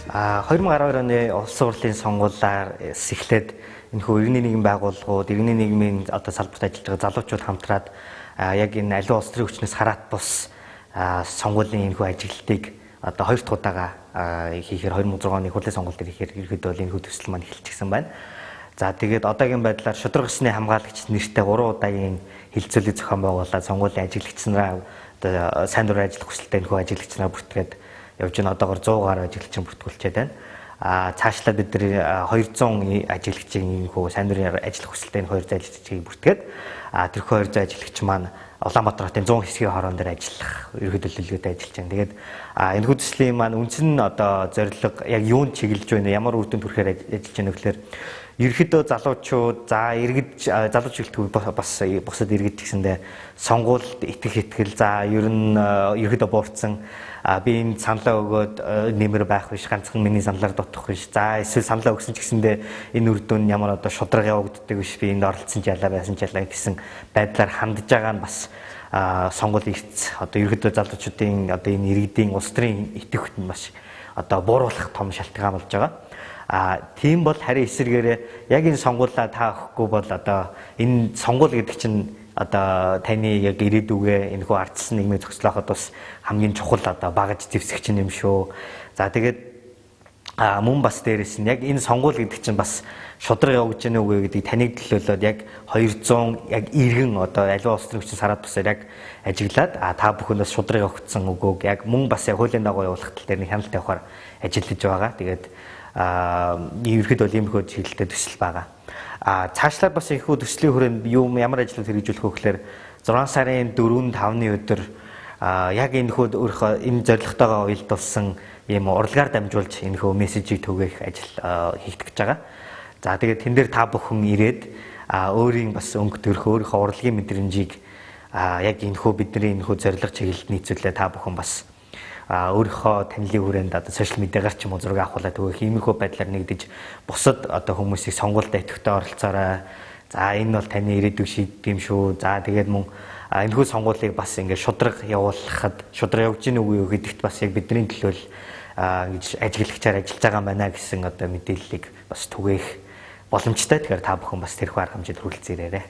2012 оны улсын хурлын сонгуулиар эхлээд энэхүү иргэний нийгэм байгууллагууд, иргэний нийгмийн одоо салбарт ажиллаж байгаа залуучууд хамтраад яг энэ аливаа улс төрийн хүчнээс хараат бус сонгуулийн энэхүү ажиглалтыг одоо хоёр дахь удаага хийхээр 2006 оны хурлын сонгуул дээр хийхээр ерөөдөө бол энэхүү төсөл маань эхэлчихсэн байна. За тэгээд одоогийн байдлаар шударга ёсны хамгаалагч нэртэй 3 удаагийн хэлэлцүүлэг зохион байгуулаад сонгуулийн ажиглагч нараа одоо сайн дураар ажиллах хүсэлтэй энэхүү ажиглагч нараа бүртгээд явж байна. Одоогор 100 гаруй ажиглагчин бүртгүүлчихэд байна. Цаашлаа бид нар 200 ажиглагчийн энэхүү сайн дурын ажиллах хүсэлтэй энэ 200 ажиглагчийг бүртгээд тэрхүү 200 ажиглагч маань Улаанбаатар хотын 100 хэсгийн хорон дээр ажиллах ерөнхий төлөвлөгөөтэй ажиллаж байна. Тэгээд энэхүү төслийн маань үндсэн нь одоо зорилго яг юунд чиглэж байна, ямар үр дүнд хүрэхээр ажиллаж байна гэхээр ерөнхийдөө залуучууд, за иргэд, залуу чиглэлтгүй бас бусад иргэд гэсэндээ сонгуульд итгэх итгэл, за ер нь ерөнхийдөө буурсан, би энэ саналаа өгөөд нэмэр байх биш, ганцхан миний саналаар дутах биш. За эсвэл саналаа өгсөн ч гэсэндээ энэ үр дүн ямар одоо шударга явагддаг биш, би энд оролцсон ч ялаа байсан ч ялаа гэсэн байдлаар хандж байгаа нь бас сонгуул эрц одоо ерөнхийдөө залуучуудын одоо энэ иргэдийн улс төрийн итгэвт нь маш одоо бууруулах том шалтгаан болж байгаа. Тийм бол харин эсрэгээрээ яг энэ сонгуулаа та өгөхгүй бол одоо энэ сонгуул гэдэг чинь одоо таны яг ирээдүгээ энэхүү ардчилсан нийгмийг зохицлооход бас хамгийн чухал одоо багаж зэвсэгч юм шүү. За тэгээд мөн бас дээрэс нь яг энэ сонгуул гэдэг чинь бас шударга явагдаж байна үгүй гэдгийг таныг төлөөлөөд яг 200 яг иргэн одоо аливаа улс төрийн хүчин сараад бусаар яг ажиглаад та бүхэн бас шударга явагдсан үгүйг яг мөн бас яг хуулийн дагуу явуулах тал дээр нэг хяналт тавихаар ажиллаж байгаа. Тэгээд ерөнхийдөө бол иймэрхүү чиглэлтэй төсөл байгаа. Цаашлаад бас энэхүү төслийн хүрээнд юм ямар ажлууд хэрэгжүүлэх вэ гэхээр 6 сарын 4 5-ны өдөр яг энэхүү өөрийнхөө энэ зорилготойгоо уялдуулсан ийм урлагаар дамжуулж энэхүү мессежийг түгээх ажил хийгдэх гэж байгаа. За тэгээд тэн дээр та бүхэн ирээд өөрийн бас өнгө төрх, өөрийнхөө урлагийн мэдрэмжийг яг энэхүү бидний энэхүү зорилго чиглэлд нийцүүлээ та бүхэн бас өөрийнхөө танилын хүрээнд одоо сошиал медиагаар ч юм уу зураг авахулаа түгээх иймэрхүү байдлаар нэгдэж бусад одоо хүмүүсийг сонгуульд идэвхтэй оролцоорой. За энэ бол таны ирээдүйг шийддэг юм шүү. За тэгээд мөн энэхүү сонгуулийг бас ингээд шударга явуулахад шударга явж гин үгүй юу гэдэгт бас яг бидний төлөө ингэж ажиглагчаар ажиллаж байгаа юм байна гэсэн одоо мэдээллийг бас түгээх боломжтой. Тэгэхээр та бүхэн бас тэрхүү арга хэмжээнд хүрэлцэн ирээрэй.